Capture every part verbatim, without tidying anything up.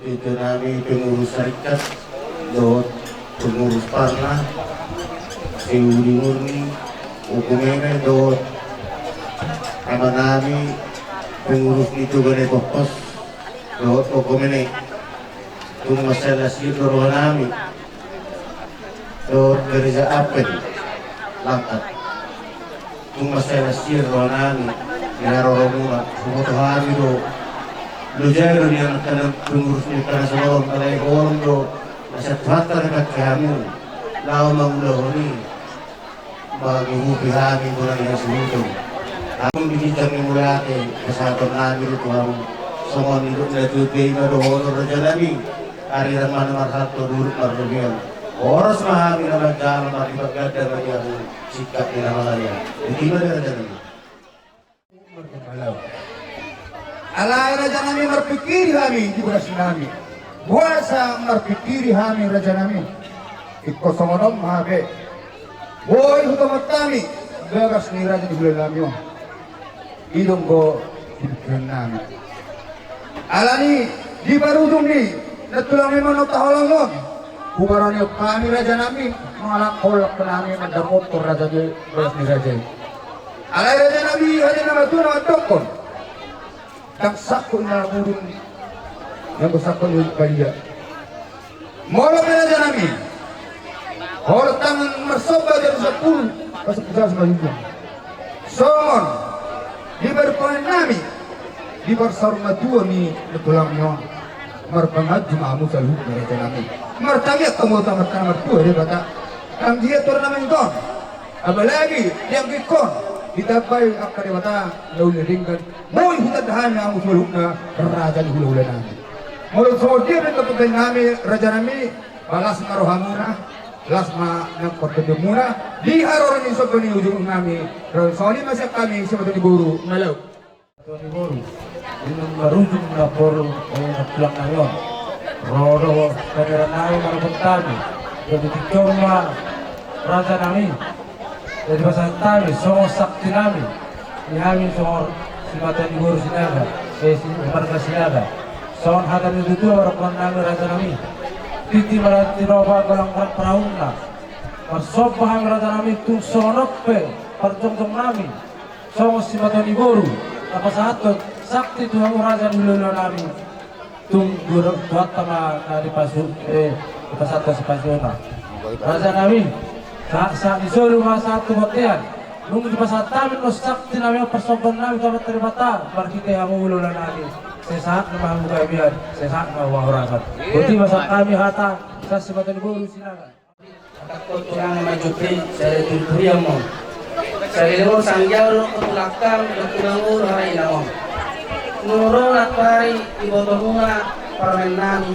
Tutu nami pengurus Sarikat dohot pengurus Parna, Seudi Murni, Ogo Meme dohot amanami pengurus ni Toga Nai Pongkos dohot Ogo Meme. Tung mansai las sir do rohanami dohot gereja Advent Langkat. Tung mansai las sir rohanami di haroromuna, huboto hami do. Loja do nian angka na pengurus ni angka na songon on, alai holong do na sian Tuhanta na dipangke hamu laho mangulahon i, manguhupi hami bona ni hasuhuton. Hamu di ginjang ni mula ate, pasahatonnami do tu hamu. Songon nidok na tuatua i ma dohonon, rajanami. Ari rang ma na marhalto, duruk marrobean. Horas ma hami na manjalo, marlipat ganda ma di hamu singkat ni na mangalean. Iti ma da, rajanami. Alai rajanami, marpingkiri hami di bagasinami. Boasa marpingkiri hami, rajanami? Ingkon songon on ma hape. Boi hutompa hami bagas ni raja ni hulahula nami on. I do anggo di pingkiran nami. Alani di parujung ni na tulang i ma na taholongon, hubarani hami, rajanami, mangalap holong nami mandapothon raja ni, bagas ni raja i. Alai rajanami, hata ni natuatua na mandokkon: Ndang sangkut inna burung, ndang sangkut inna paria. Molo pe, rajanami, holong tangan marsomba jam sampulu, pas puja sama juga. Songon di parpangannami di parsaur matua ni na tulang i on, marpanganju ma hamu saluhutna, rajanami. Martangiang hamu tu Amanta na martua Debata, anggiat tu ari na mangihut on, apalagi di anggingkon, ditambai angka debata na uli na denggan. Boi hutanda hami hamu saluhutna, raja ni hulahula nami. Molo songon dia pe tongtong baen nami, rajanami, ba las ma rohamuna, las ma nang partondion muna di haroro ni somba ni ujung nami. Songon i ma sian hami sian Simatoniboru, na laho. Simatoniboru, di na marujung na boru, eh, na tulang nami on. Ro do pameran nami manopot hami. Jadi di tingki on ma, rajanami, jadi pasahat hami songon sakti nami, di hami songon Simatoniboru Sinaga, eh, si marga Sinaga. Songon hata ni natuatua ma dohonon nami, rajanami: Tintin ma na tiroba, golang-golang parahutna. Marsomba hami, rajanami, tung songon on pe parjongjong nami songon Simatoniboru, na pasahathon sakti tu hamu, raja ni hulahula nami. Tung Tuhanta ma na dipasu, eh, dipasahat sipasuna. Rajanami, sahat-sahat ni solu ma sahat tu bontean. Nunga dipasahat hami do sakti nami, parsombaon nami tu Amanta Debata marhite hamu hulahula nami. Sai sahat ma hamu gabe, sai sahat ma hamu hahorasan. Boti ma sian hami hata sian Simatoniboru Sinaga. Atakon tulang ma jumping, sai tunturian ma. Sai lewon sanggiau do tu langkang, do tulang ulu hara inang on. Nunga ro nantoari iboto muna parumaen nami,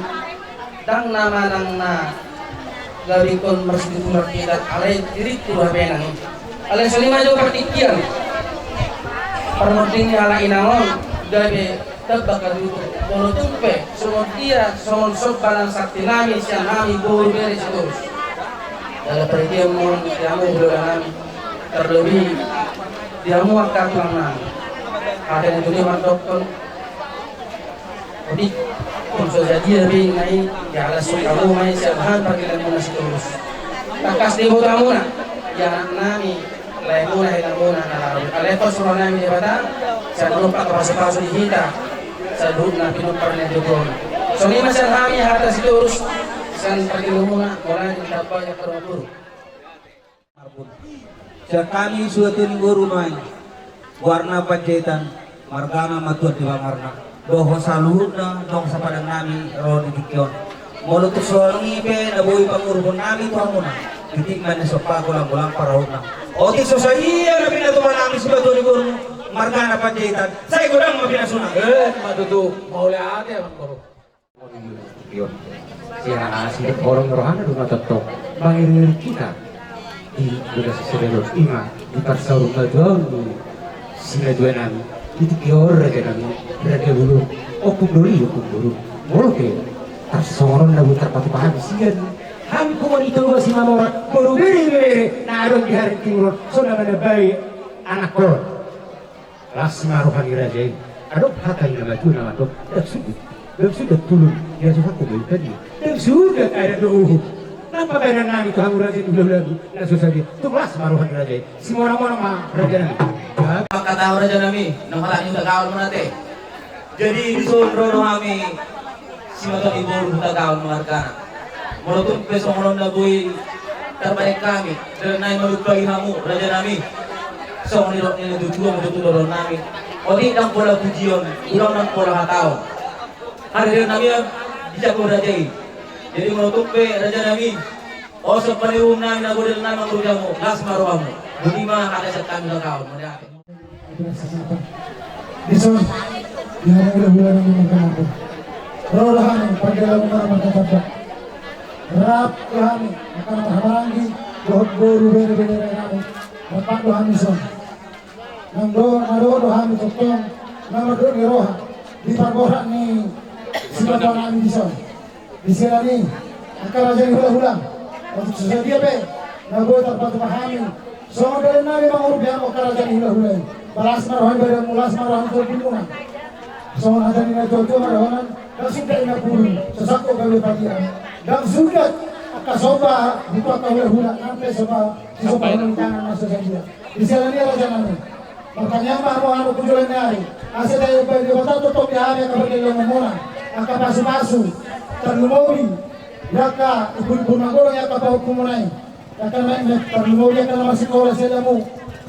ndang na manang na gabe ingkon marsitutulan hita, alai diringku do hape nang i. Alai songon i ma jo partingkian parmonding ni halak inang on, gabe tamba hatututu. Molo tung pe songon dia songon somba nang sakti nami sian hami boru bere Sitorus. Jala partingkian ma on di hamu hulahula nami, tarlobi di hamu angka tulang nami. Hata ni natuatua mandokkon: Otik, tung so sadia be inna i, jala songon hamu ma i sian hami partingkian muna Sitorus. Tangkas diboto hamuna, ia anak nami, lae muna, inang muna, na laho. Alai pos roha nami Debata, sai manumpak pasupasu di hita saluhutna pinompar ni natuatua on. Songon i ma sian hami hata Sitorus, sian partingkian muna, mauliate ma di hamu angka dongan boru. Sian hami Simatoniboru ma i, goarna Panjaitan, margana ma Tuan Debamarna, dohot saluhutna dongan sapadan nami ro di tingki on. Molo tung songon i pe na boi pangurupion nami tu hamuna, tintin ma na somba, golang-golang parahutna. Otik so sadia na pinatupa nami Simatoniboru margana Panjaitan, sai godang ma pinasuna. Eh, ma tutu, mauliate amang boru. Sian asi do holong rohana do na tongtong mangiringiring hita di bagasan sadari on, i ma di parsaur matua ni sinatua nami. Di tingki on, raja nami, raja bolon, ompung doli, ompung boru, molo pe tarsongon on na boi tarpatupa hami sian hami punguan ni Toga Simamora, boru bere, bere na adong di Haring Timur on, songon na manambai anakkon. Las ma roha ni raja i. Adong hata ni na matua na mandok: Ndang sungkun. Dang suda tulung, ia so sangkut do i tadi. Dang suda taida do uhum. Nang pabahenan nami tu hamu raja ni hulahula, na so sadia. Tung las ma roha ni raja i. Simonang-monang ma raja nami. Mangkatahon raja nami, nang halak ni Hutagaol ma ate. Jadi dison ro do hami, simatua ni boru Hutagaol ma argana. Molo tung pe songon on na boi tarbahen hami, dalan nami manumpahi hamu raja nami. Songon nidok ni natuatua ma tutu dohonon nami. Otik ndang pola pujion, ulang ndang pola hataon. Hadironnami ma dijago raja i. Jadi molo tung pe raja nami, on so panuhum nami na godang nami mangurus hamu, las ma rohamu. Boti ma hata sian hami Hutagaol, mauliate ma ate. Dison, di hamu hulahula nami marga Mambor, ro do hami panggabean nami marga Mambor. Rap do hami angka na marhahamaranggi dohot boru, bere, bere nami. Rap do hami dison. Nang do, na dohot do hami tongtong na mandok ni roha di parborat ni simatua nami dison. Di siala ni i, angka raja ni hulahula, otik so sadia pe na boi tarpatupa hami, songon dalan nami mangurupi hamu angka raja ni hulahula i. Las ma roha ni badanmu, las ma roha ni tondi muna. Songon hata ni natuatua ma dohonon, ndang suda inna puru so sangkut gabe patia. Ndang suda angka somba di angka hulahula, nang pe somba, si somba ni tangan na so sadia. Di siala ni i raja nami, martangiang ma hamu anu tu joloan ni ari, asa taida Debata tongtong di hami angka pargellengon muna, angka pasupasu, tarlumobi di angka imbun-imbun na godang i, angka pahompu muna i. Angka na, na tarlumobi angka na marsikola sian hamu,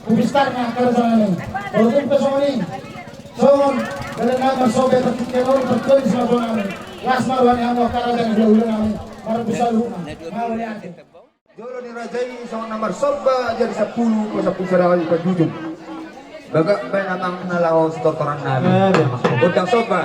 tu pistarna angka raja nami. Molo tung pe songon i, songon dalan nami marsomba partingkian on, partingkian ni simatua nami, las ma roha ni hamu angka raja ni hulahula nami. Marhite saluhutna, mauliate. Jolo ni raja i songon na marsomba, jadi sampulu, sampulu sada hali panjujung. Bagak baen amang na laho sitortoran nami. Gondang somba.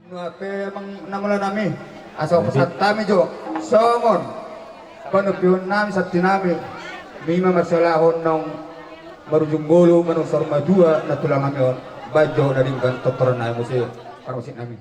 Nua pe amang na mula nami, asa hupasahat hami jo songon panopihon nami, santi nami, ima marsialahon naung marujung ngolu, manang saur matua na tulang hami on, baen jo na denggan tortoran nami muse, parmusik nami.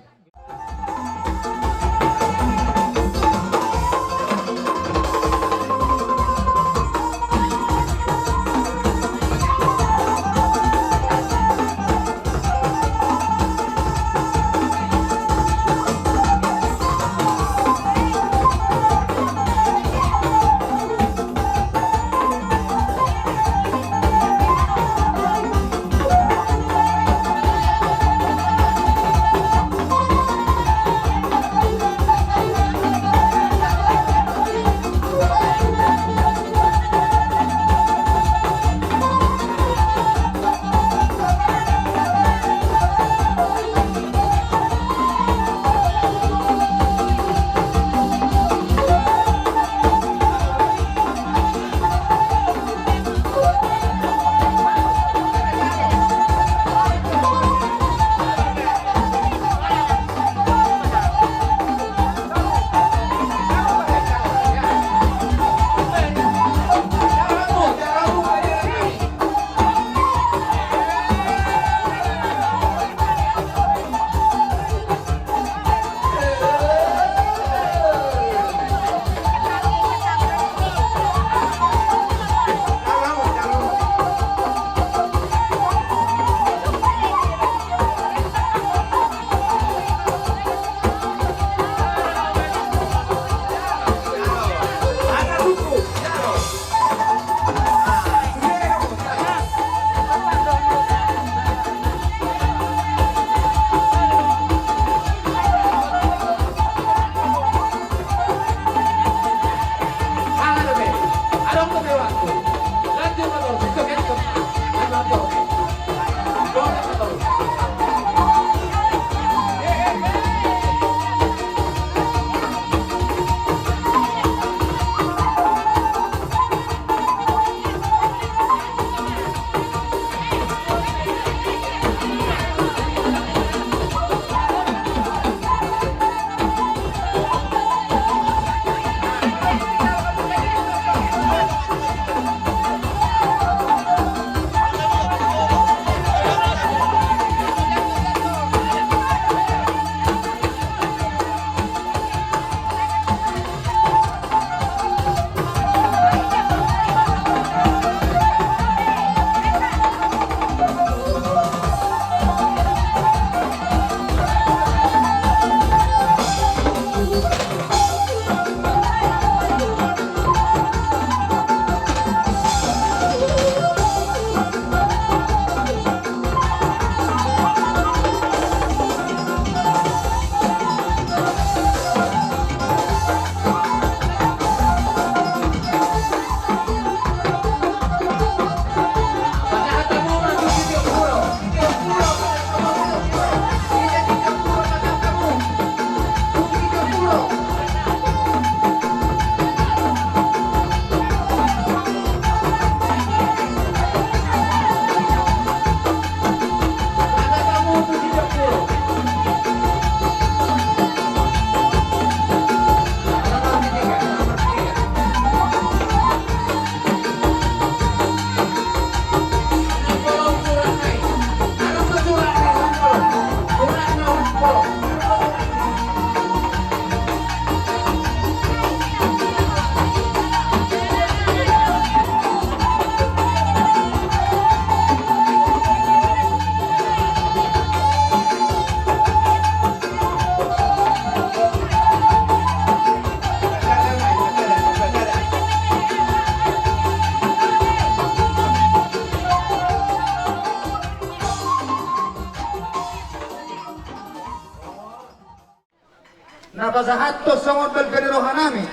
Na pasahathon songon balga ni rohanami,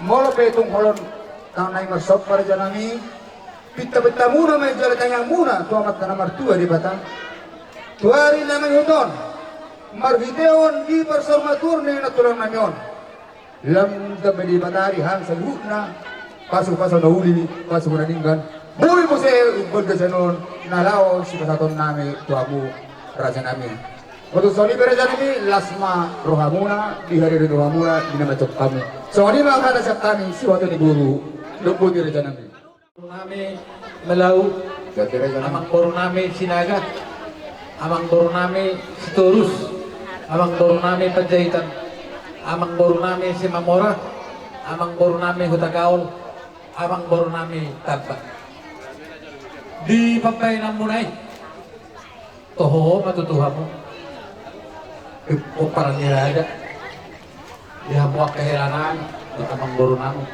molo pe tung holong tangiang nami marsomba rajanami, pintapintamuna ma jala tangiangmuna tu Amanta na martua Debata. Tu ari na mangihut on, marhitehon di parsaurmatuaon ni na tulang nami on, lam dambe Debata di hami saluhutna, pasupasu na uli, pasupasu na denggan, boi muse umbalga sian on na laho sipasahaton nami tu hamu rajanami. Botul songon i pe rajanami, las ma rohamuna, dihadiri rohamuna di na manjou hami. Songon i ma hata sian hami, siboto ni boru, dohot boru ni rajanami. Nami Malau, amang boru nami Sinaga, amang boru nami Sitorus, amang boru nami Panjaitan, amang boru nami Simamora, amang boru nami Hutagaol, amang boru nami Tamba. Di pambahenanmuna i, toho ma tutu hamu. Pomparan ni raja. Di hamu angka helanami, di amang boru nami.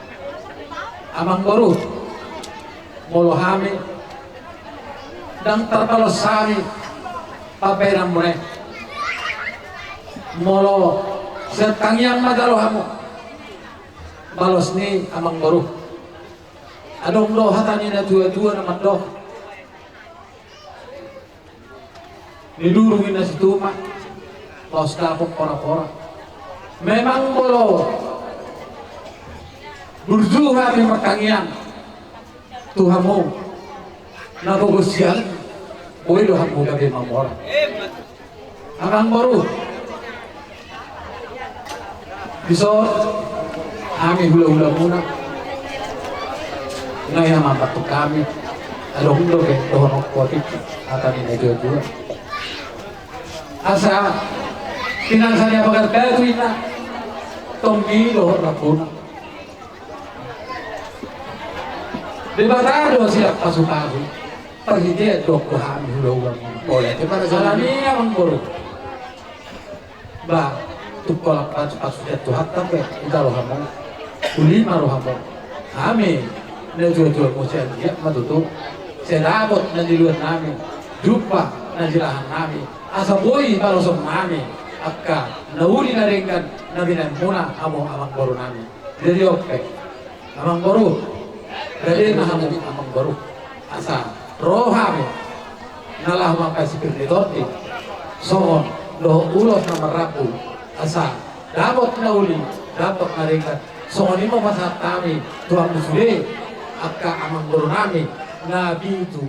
Amang boru, molo hami, ndang tarbalos hami pambahenanmuna i. Molo sian tangiang ma jalo hamu balos ni amang boru. Adong do hata ni na tuatua na mandok. Nidurung inna situma, laos dapot porapora. Memang molo burju hami martangiang tu hamu na pogos sian, boi do hamu gabe mamora. Amang boru. Dison hami hulahulamuna. Nga ia mambantu hami. Adong dope dohononku atik hata ni na tuatua. Asa pinangsa ni abagar batu inna. Tombi dohot rambuna. Debata do sian pasupasu. Parhitean do hami hulahulamuna. Alani amang boru. Ba, tung holan pasupasu sian Tuhanta pe, ita rohamu. Uli ma rohamu. Hami na tuatua muse, anggiat ma tutu sai dapot na niluluan nami, jumpa na nilahan nami, asa boi baloson nami angka na uli na denggan na binahenmuna hamu amang boru nami. Jadi on pe. Amang boru, dade ma hamu amang boru. Asa ro hami na laho mambahen sipir ni tondi songon dohot ulos na marrambu, asa dapot na uli, dapot na denggan. Songon i ma pasahat hami tu hamu sude angka amang boru nami na pitu.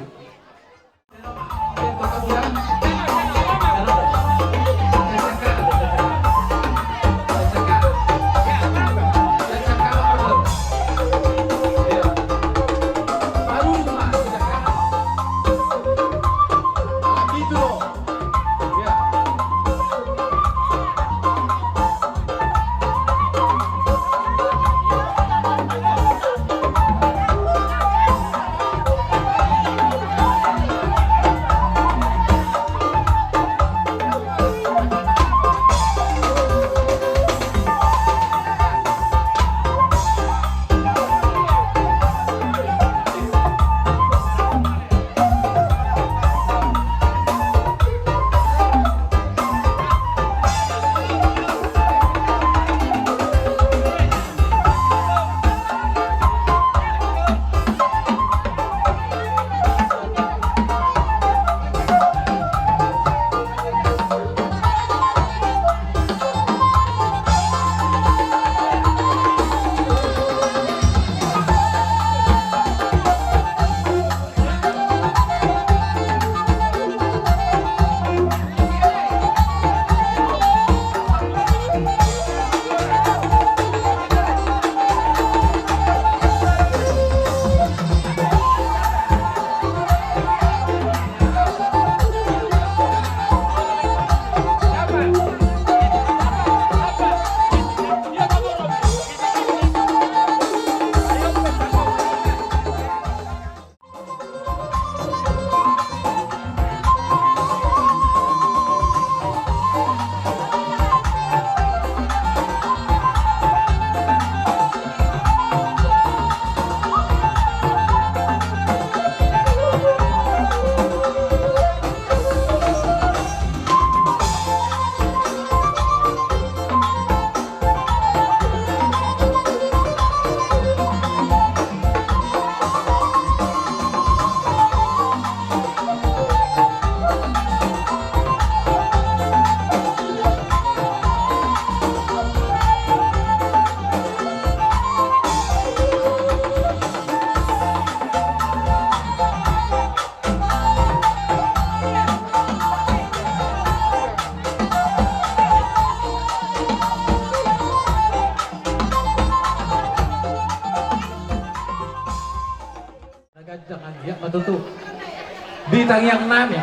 Tangiang nami,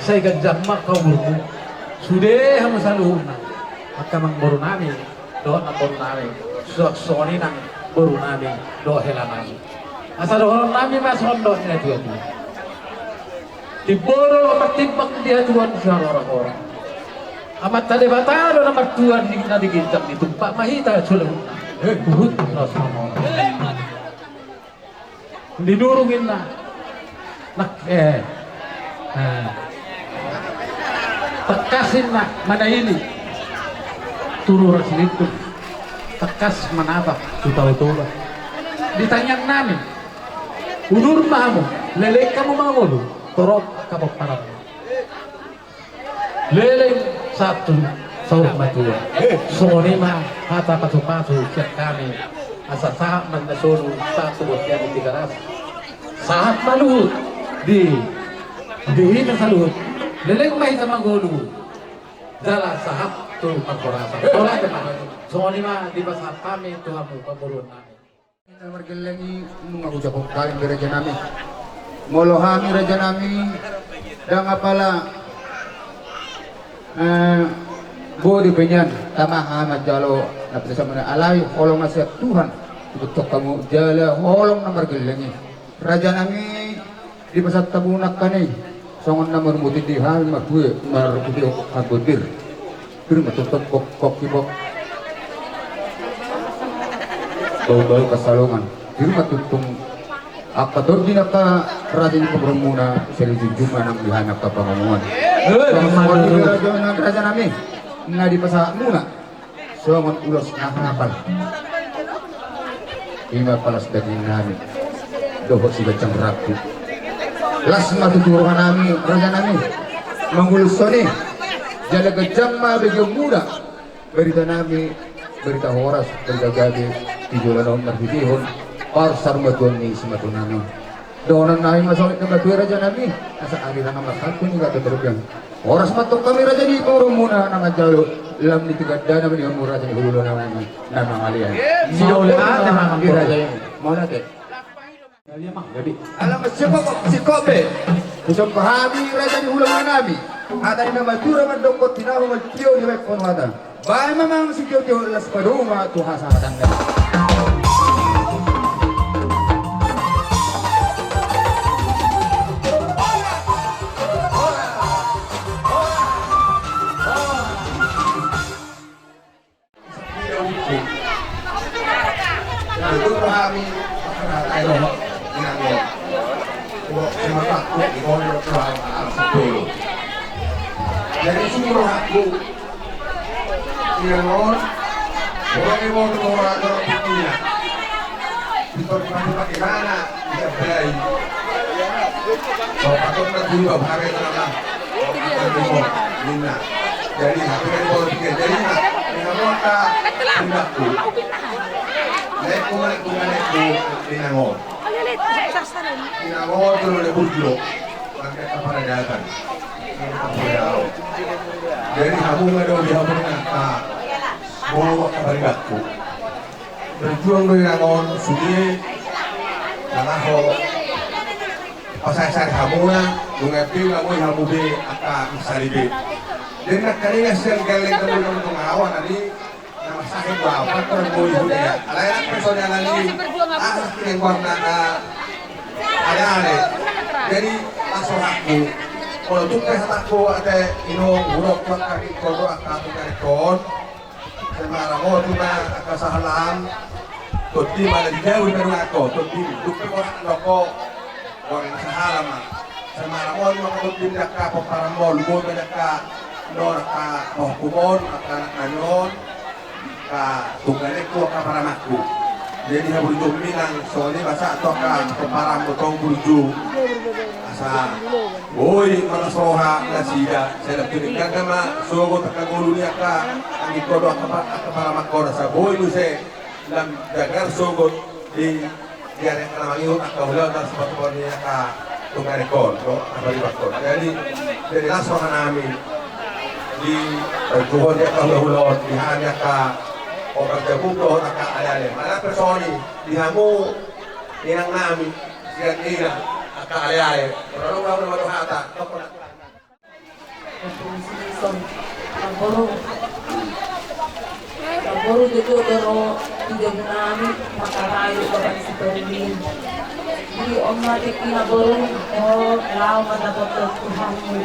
sai ganjang ma angka umurmu. Sude hamu saluhutna, angka amangboru nami dohot namboru nami, suang songon i nang boru nami dohot hela nami. Asa dohonon nami ma songon dohot ni natuatua: Timbo do na martimbang di hatuaon siharorahoran. Amanta Debata do na martua di na di ginjang, ditumpak ma hita saluhutna. Eh, huhut, ros ma mora. Di durung inna. Nak, eh. Eh. Tangkas inna manaili. Turu ra silindung. Tangkas manatap tu Tao Toba. Di tangiang nami, udur ma hamu, leleng hamu mangolu, torop angka pomparanmu. Leleng sahat tu saur matua. Eh, songon i ma hata pasupasu sian hami. Asa sahat ma na solu, sahat tu bontean di Tigaras. Sahat ma luhut di, di hita saluhut. Leleng ma hita mangolu, jala sahat tu parhorasan. Eh. Olo, ate ma. Songon i ma dipasahat hami tu hamu parboruon nami. Na margelleng i, nunga hujahahon hami be, raja nami. Molo hami, raja nami, ndang apala, eh, boi do pe nian tama hami manjalo na pinasahatmuna, alai holong na sian Tuhan diboto hamu jala holong na margelleng i, raja nami. Dipasahat hamu nangkin i songon na marmuti di hami, marbue, marbue hambondir. Pir ma tongtong kok, kok, kibok. Bau-bau kasalongan. Pir ma tongtong angka tondi ni angka raja ni pamoruonmuna, sai dijunjung ma nang di hami angka pangomoan. Eh, songon i, raja nami, na dipasahatmuna songon ulos na hapal. I ma palas daging nami dohot siganjang rambu. Las ma tutu roha nami, raja nami, mangulus on i. Jala ganjang ma begeonmuna barita nami, barita horas, barita gabe di joloan on marhitehon parsaurmatuaon ni simatua nami on. Dohonon nami ma songon i, na matua, raja nami, asa ari na marhangkun i, gabe terbiang. Horas ma antong hami, raja ni pamoruonmuna, na manjalo lam ni tigandana ma di hamu, raja ni hulahula nami na mangalean. Mauliate ma, raja i. Mauliate. Jadi, ala ma sikope, sikope. Husomba hami, raja ni hulahula nami. Hata ni na matua mandok tinahu, mantio di baen hata. Baen ma amang sitio-tio, las ma dongan tu hasahatan. Jadi sumur aku. Inang on, boha ni boha tu boha, dorong putihna. Pintor dipakai-pakai mana? Diabai. So, patut na guru bapak hari itu nama. Patut na guru, ninna. Jadi, hati dari bola pikir. Jadi, nah, inang on ka, indakku. Lekku, lekku, lekku, inang on. Inang on, tu le burjo. Pakai kepala dagang. Jadi hamu nga do di hamu na, ah, boha kabar, indakku. Berjuang do inang on sude, na laho pasae-sae hamuna, nunga be nga boi hamu be angka misali be. Jadi nangkaningan sian gelleng hamu na mangawal tadi, na marsahit do au, patron boi huda. Alai nang pe songon i, alani aha, sian goarna na ale-ale. Jadi las rohangku. Molo tung pe hatangku, ate inong, hudok tu angka ingkon do, angka tu ingkon. Sai maramoti ma angka sahalam. Tondi ma na dijauhi, na dungako tondi, dung pe borat na doko. Goreng sahala ma. Sai maramoti ma angka tondi di angka pomparanmon, lumobi ma di angka, non, angka pahompumon, angka anak nami on, angka tungganekku, angka paramangku. Jadi haburjuonmi nang songon i ma sahat tu angka pomparanmon tong burju. Asa boi marlas roha nasida, sai lam tu dengganna ma sogot angka ngolu ni angka anggingkon dohot angka pa-, angka paramangkon, asa boi muse lam jagar sogot di, di ari angka na mangihut angka ulaon, dan sipatupaon ni angka tungganekon dohot angka paribangkon. Jadi, jadi las roha nami di parjuhon ni angka hulahula on, di hami angka ombar jabu dohot angka aleale. Manang pe songon i di hamu inang nami, sian ina, Kaleale, ro ro ro ro hata. Ison, namboru. Namboru, jotjot do ro di jabu nami, mangkatai do bapak ni si Perlin. Jadi on ma tingki namboru, o, laho ma tapothon Tuhanmu.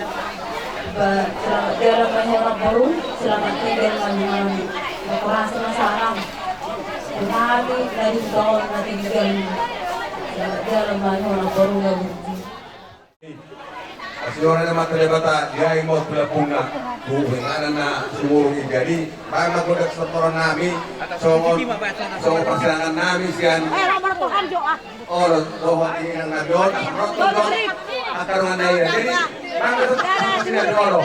Ba, selamat jalan ma ho namboru, selamat tinggal ma ho nami. Ba, kurasa ma salam. Tuhan, na di dalam na tinggal. Selamat jalan ma ho namboru, na burju. Asi roha ni Amanta Debata, diain ma tu lambungna, tu inganan na sumurung i. Jadi, baen ma godang sitaonon nami, songon, songon parsirangan nami sian, olo, dohot inang nami on, dohot angka dongan na i. Jadi, baen ma sitaonon nami, olo.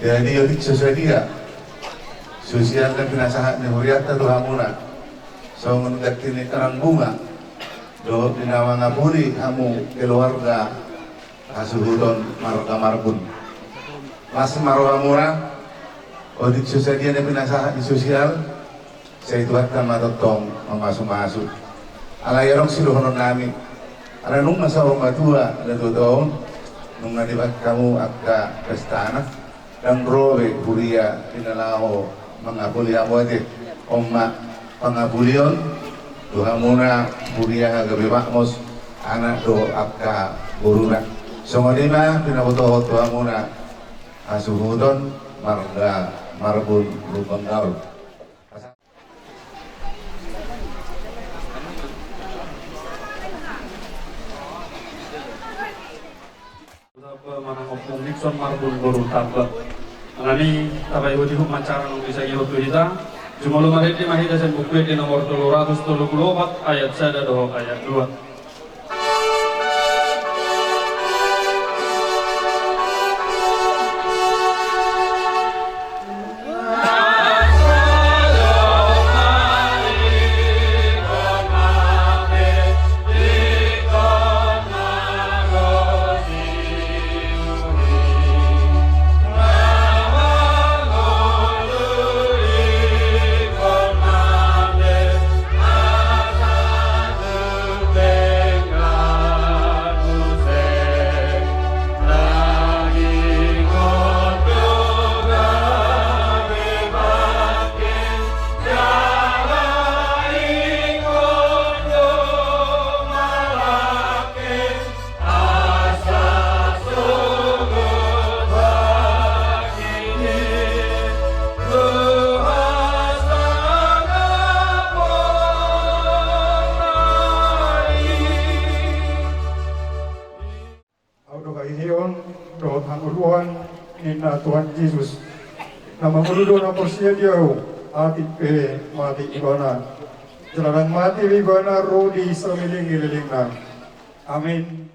Jadi otik so sadia sosial na pinasahat ni hurianta tu hamuna, songon ganti ni terang bunga dohot di na mangapuli hamu keluarga hasuhuton marga Marbun. Las ma rohamuna, otik so sadia na pinasahat ni sosial, sai Tuhanta ma tongtong mamasumasu. Alai adong sidohonon nami, ala nunga saur matua na tuatua on, nunga dibahen hamu angka pestana, ndang ro be huria di na laho mangapuli hamu ate. On ma pangapulion tu hamuna huria na gabe makmos, anak dohot angka boruna. Songon i ma pinabotohon tu hamuna hasuhuton marga Marbun Lumban Gaol. Tamba manang Ompung Nixon Marbun boru Tamba. Alani i tapaihut-ihut ma acara naung disangihon tu hita. Jumolo marende ma hita sian Buku Ende nomor tolu ratus tolu pulu opat, ayat sada dohot ayat dua. Au do haheheon dohot hangoluan ninna Tuhan Jesus. Na mangolu do na porsea di Au, atik pe mate ibana. Jala ndang mate be ibana ro di saleleng ni lelengna. Amin.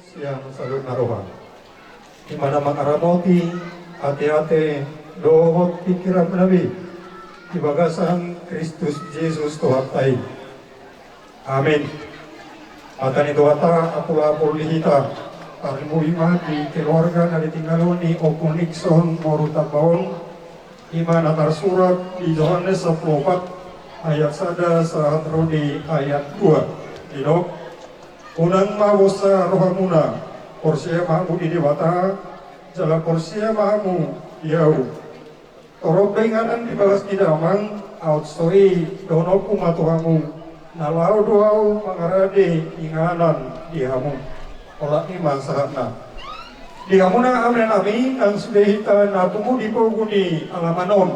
Sian saluhut na roha. Ibana mangaramoti ateate dohot pingkirannami di bagasan Kristus Jesus Tuhanta i. Amin. Hata ni Tuhanta apulapul di hita, tarlumobi ma di keluarga na ditinggalhon ni Ompung Nixon boru Tamba on, i ma na tarsurat di Johannes sampulu opat ayat sada sahat ro di ayat dua. Didok, unang ma bosa rohamuna, porsea ma hamu di Debata, jala porsea ma hamu di Au. Torop do inganan dibagas ni Damang, aut so i dohononku ma tu hamu, na laho do Au mangarade inganan di hamu. Olat ni ma sahatna. Di hamuna amang nami, nang sude hita na pungu di pogu ni alaman on.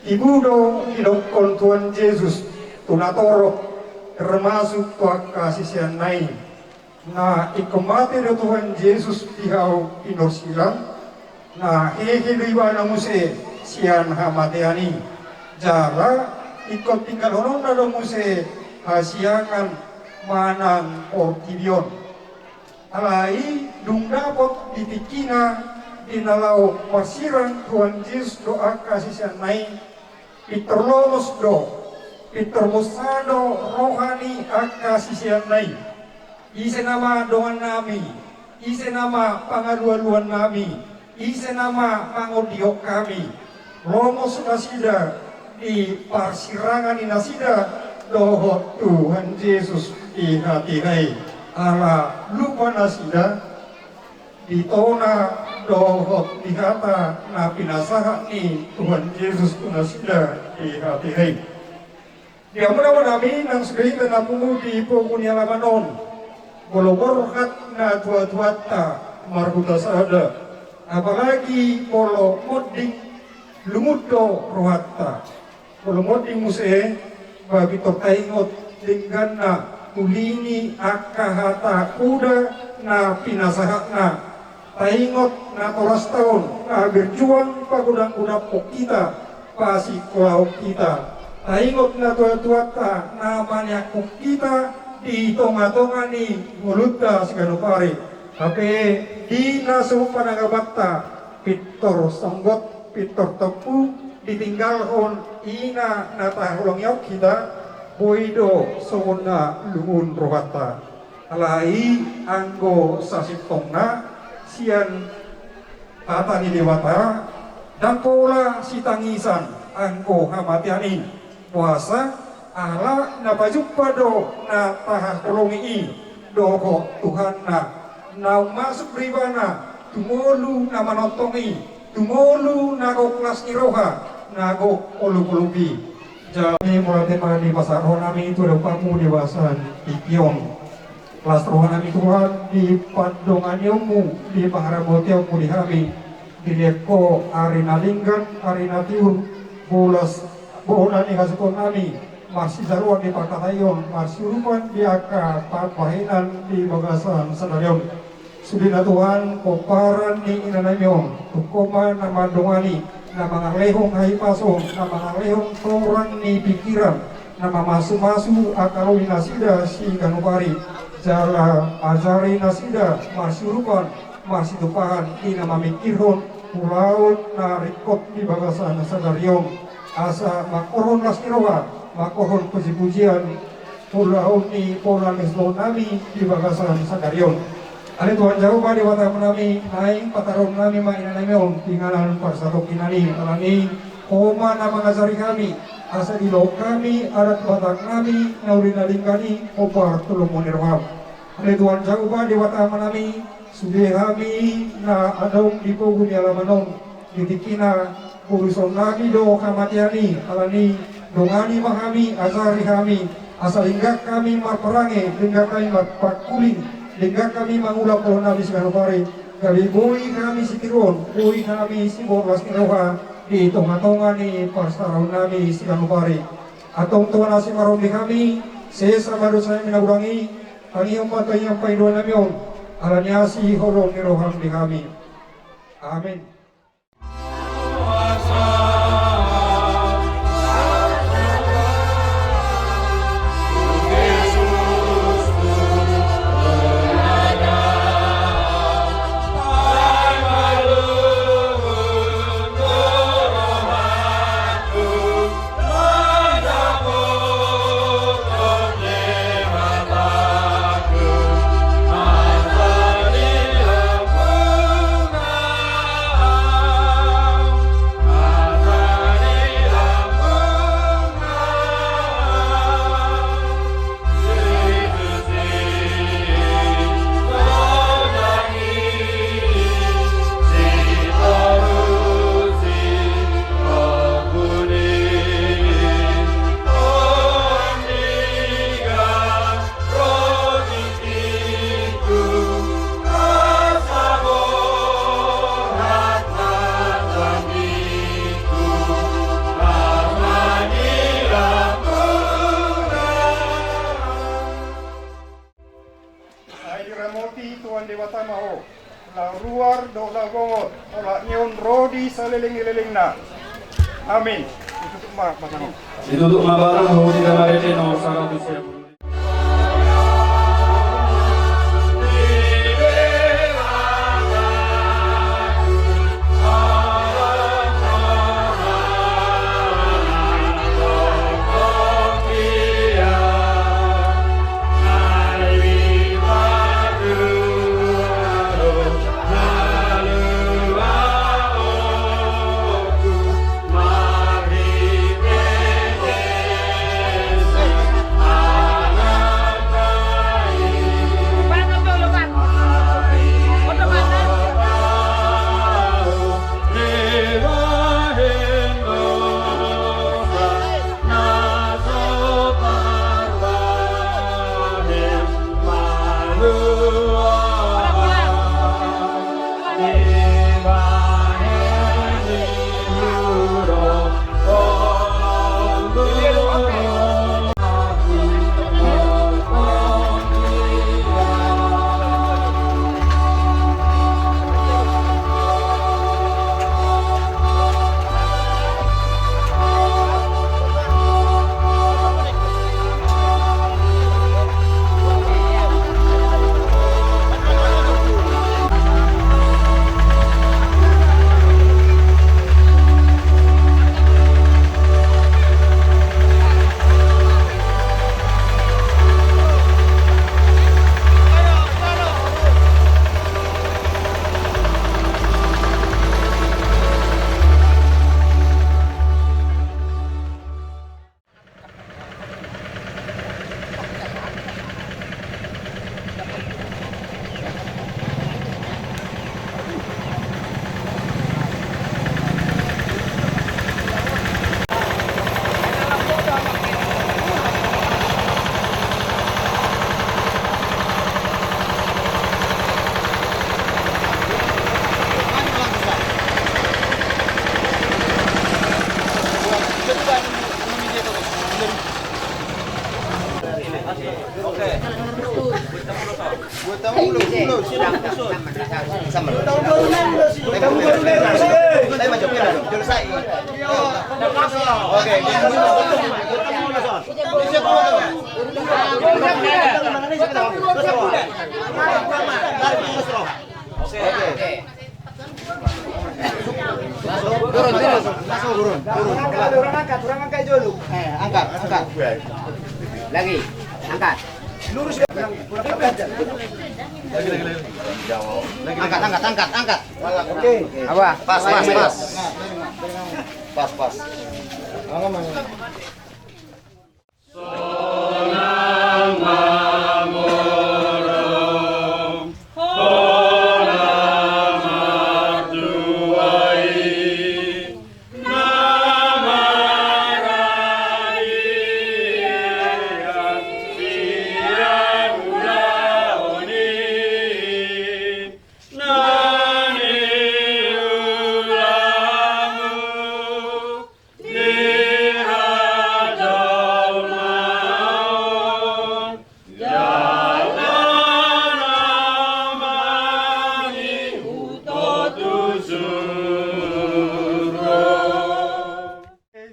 Tibu do didokkon Tuhan Jesus tu natorop, termasuk tu angka siseanna i. Na ingkon mate do Tuhan Jesus di hau pinorsilang, na hehe do ibana muse sian hamatean i. Jala ingkon tinggalhononna do muse hasiangan manang portibi on. Alai dung dapot di tingkina di na laho marsirang Tuhan Jesus dohot angka siseanna i, pintor lomos do, pintor bosa do roha ni angka siseanna i. Ise nama dongan nami, ise nama pangalualuan nami, ise nama pangondihon hami. Lomos nasida di parsirangan ni nasida dohot Tuhan Jesus di hatiha i. Ala lupa nasida di tona dohot di hata na pinasahat ni Tuhan Jesus tu nasida di hatiha i. Di hamuna amang nami, nang sude hita na pungu di pogu ni alaman on. Molo borhat natuatuanta marhuta sada, apalagi molo monding, lungun do rohanta. Molo monding muse, ba pintor taingot dengganna uli ni angka hata poda na pinasahatna. Taingot natorasta on na berjuang pagodanggodanghon hita, pasingkolahon hita. Taingot natuatuanta na maneanghon hita di tongatonga ni ngolunta siganup ari. Hape di na so panangabanta pintor songgot, pintor tompu, ditinggalhon ina na tahaholongi on hita, boi do songon na lungun rohanta. Alai anggo sasintongna sian hata ni Debata, ndang pola sitangisan anggo hamatean i. Boasa? Ala na pajumpa do na tahaholongi i dohot Tuhanna. Na masuk do ibana tu ngolu na manongtong i, tu ngolu na gok las ni roha, na gok olopolop i. Jadi mauliate ma di pasahat rohanami tu adopanmu di bagasan tingki on. Las rohanami Tuhan di pandonganionmu, di pangaramotionmu di hami. Dilehon Ho ari na denggan, ari na tiur, bolas bona ni hasuhutonnami, marsijaloan di pangkataion, marsiurupan di angka pambahenan di bagasan sadari on. Sudena Tuhan, pomparan ni inanami on, tung Ho ma na mandongani, na mangalehon hahipason, na mangalehon torang ni pingkiran, na mamasumasu angka ro ni nasida siganup ari, jala ajari nasida marsiurupan, marsitumpahan di na mamingkirhon ulaon na ringkot di bagasan sadari on, asa mangkorhon las ni roha, mangkorhon pujipujian, ulaon ni pola ni suhutnami di bagasan sadari on. Ale Tuhan Jahowa Debatanami, naeng pataruhonnami ma inanami on tu inganan parsatongkinan i, alani Ho ma na mangajari hami, asa dilehon hami adat Bataknami na uli na denggan i hombar tu lomo ni roham. Ale Tuhan Jahowa Debatanami, sude hami na adong di pogu ni alaman on, di tingkina borusonnami do hamatean i, alani dongani ma hami, ajari hami, asa denggan hami marparange, denggan hami marpangkuling, denggan hami mangula holonami siganup ari, gabe boi hami sitiruon, boi hami siborlas ni roha di tongatonga ni parsahutonnami siganup ari. Antong Tuhan, asi ma ro di hami, sesa ma dosanami na hurang i, tangihon ma tangiang pangidoannami on, alani asi holong ni roham di hami. Amen. Debata ma ho, na ruar dohot na bongot, olat ni on ro di saleleng ni lelengna. Amin. Ditutup ma batang on. Ditutup ma batang on, hita marende nomor saratus sia pulu. Turun, turun. Turun, turun. Angkat, angkat, angkat. Lagi, angkat. Lurus ya. Angkat, angkat, angkat, angkat. Oke. Apa? Pas, pas, pas. Pas, pas.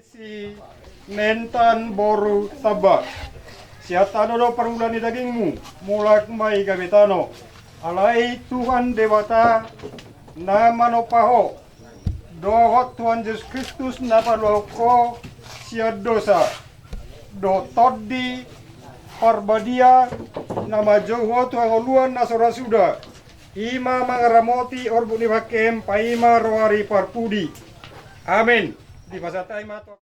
Si Mentan boru Tamba. Sian tano do parula ni dagingmu, mulak ma i gabe tano. Alai Tuhan Debata na manompa ho, dohot Tuhan Jesus Kristus na paluahon ho sian dosa, dohot Tondi Parbadia na manjou ho tu hangoluan na so ra suda, i ma mangaramoti orbuk ni bangkem paima roha ni parpudi. Amen. Dipasahat hami ma tu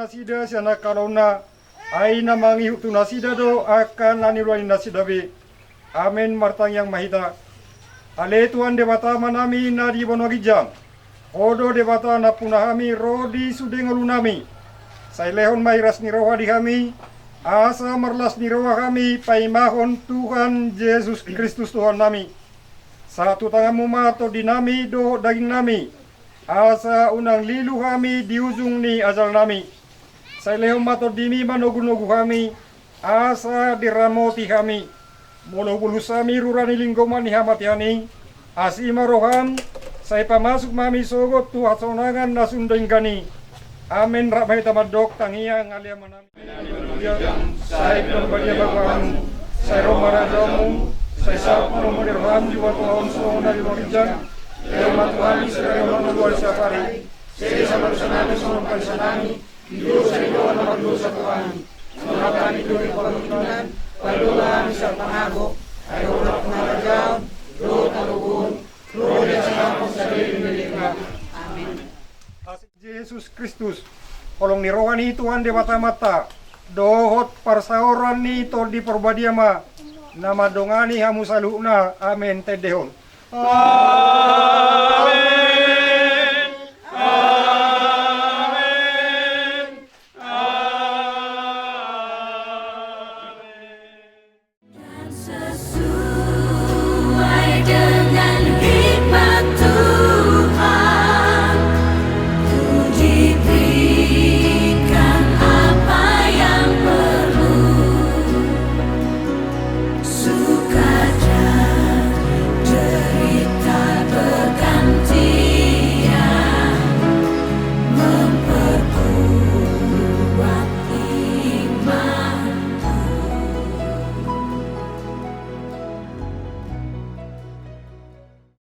Nasida sian angka ulaonna, ai na mangihut tu nasida do angka na niula ni nasida be. Amen. Martangiang ma hita. Ale Tuhan Debata Amanami na di banua ginjang, Ho do Debata nampuna hami ro di sude ngolunami. Sai lehon ma hiras ni roha di hami, asa marlas ni roha hami paimahon Tuhan Jesus Kristus Tuhannami. Sahat tu tanganmu ma tondinami dohot dagingnami, asa unang lilu hami di ujung ni ajalnami. Sai lehon ma tondimi manogunogu hami, asa diramoti hami. Molo bulus hami rura ni linggoman ni hamatean i, asi ma roham, sai pamasuk ma hami sogot tu hasonangan na sun denggan i. Amen. Rap ma hita mandok tangiang Ale Amanami. Sai pinarbadia ma goarmu, sai ro ma harajaonmu, sai saut ma lomo ni roham di banua on songon na di banua ginjang. Lehon ma tu hami sadari on hangoluan siapari. Sesa ma dosanami songon panesanami di dosa ni dongan na mardosa tu hami. Unang hami togihon tu pangunjunan, palua hami sian pangago. Ai Ho do nampuna harajaon dohot hagogoon, dohot hasangapon sadari on. Amen. Jesus Kristus, holong ni roha ni Tuhan Debata Amanta, dohot parsaoran ni Tondi Parbadia ma na mandongani hamu saluhutna. Amen. Tendehon.